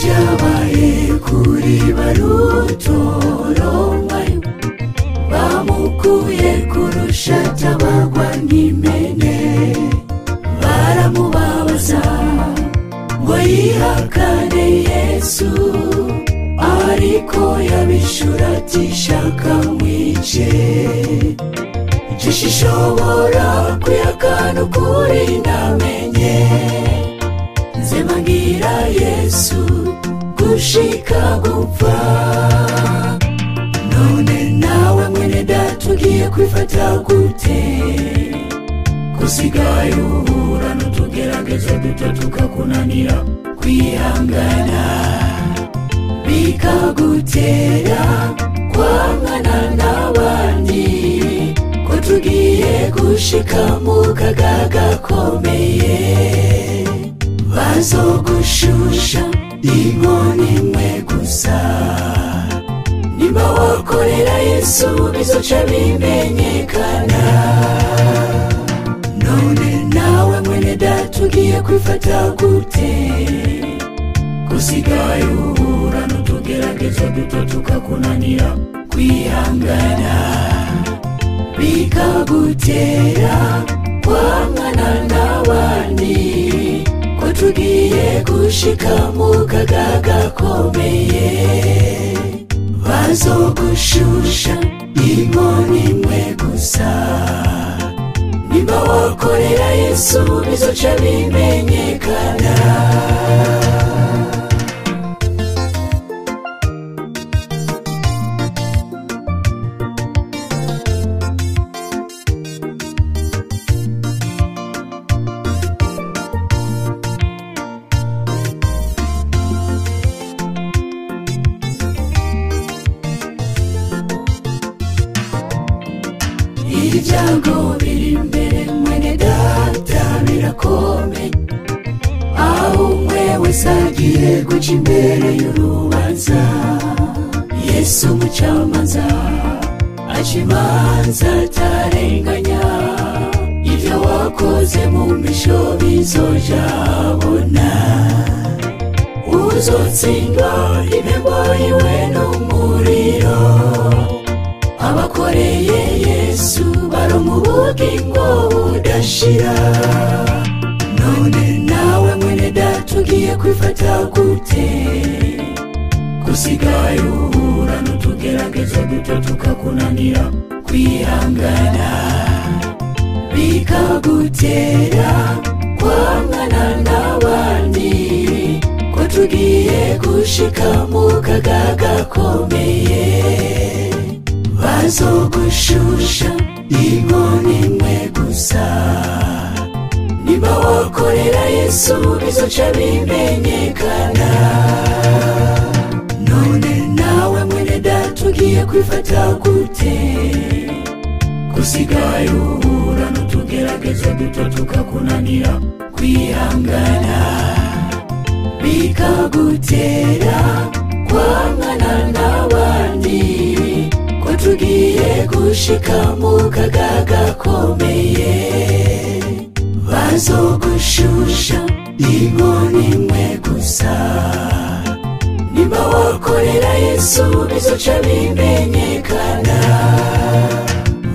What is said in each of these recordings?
Ibyabaye kuri Barutolomayo bamukuye kurusha tabagwa nk'impene, baramubabaza ngo yihakane Yesu, ariko yabishura ati shaka mwice. Ishobora kwihakana ukuri namenye, nzemangira Yesu gushika gupfa. None nawe mwene data ugiye kwifata gute? Kusigaye uhura n'utugeragezo duto tukakunanira kwihangana, bikagutera kwangana n'abandi, ko tugiye gushika mu kaga gakomeye. Bazogushusha inkoni imwe gusa, nimba wakorera Yesu bizoca bimenyekana. None nawe mwene data ugiye kwifata gute? Kusigaye uhura n'utugeragezo duto tukakunanira kwihangana, bikagutera kwangana n'abandi, ko tugiye gushika mu kaga gakomeye. Bazogushusha inkoni imwe gusa, nimba wakorera Yesu bizoca bimenyekana. Ibyago biri imbere mwene data birakomeye, aho umwe wese agiye guca imbere y'urubanza. Yesu umucamanza aca imanza atarenganya, ibyo wakoze mu misho bizoja abona. Uzotsindwa impembo yiwe n'umuriro, abakoreye Yesu bari mu bugingo budashira. None nawe mwene data ugiye kwifata gute? Kusigaye uhura n'utugeragezo duto tukakunanira kwihangana, bikagutera kwangana n'abandi, ko tugiye gushika mu kaga gakomeye. Bazogushusha inkoni imwe gusa, nimba wakorera Yesu bizoca bimenyekana. None nawe mwene data ugiye kwifata gute? Kusigaye uhura n'utugeragezo duto tukakunanira kwihangana, bikagutera kwangana n'abandi, ko tugiye gushika mu kaga gakomeye. Bazogushusha inkoni imwe gusa, nimba wakorera Yesu bizoca bimenyekana.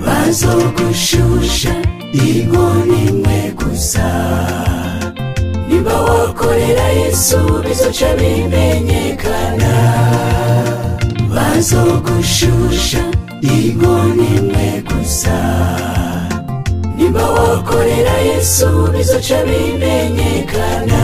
Bazogushusha inkoni imwe gusa, nimba wakorera Yesu bizoca bimenyekana. Bazogushusha inkoni imwe gusa, nimba wakorera Yesu bizoca bimenyekana.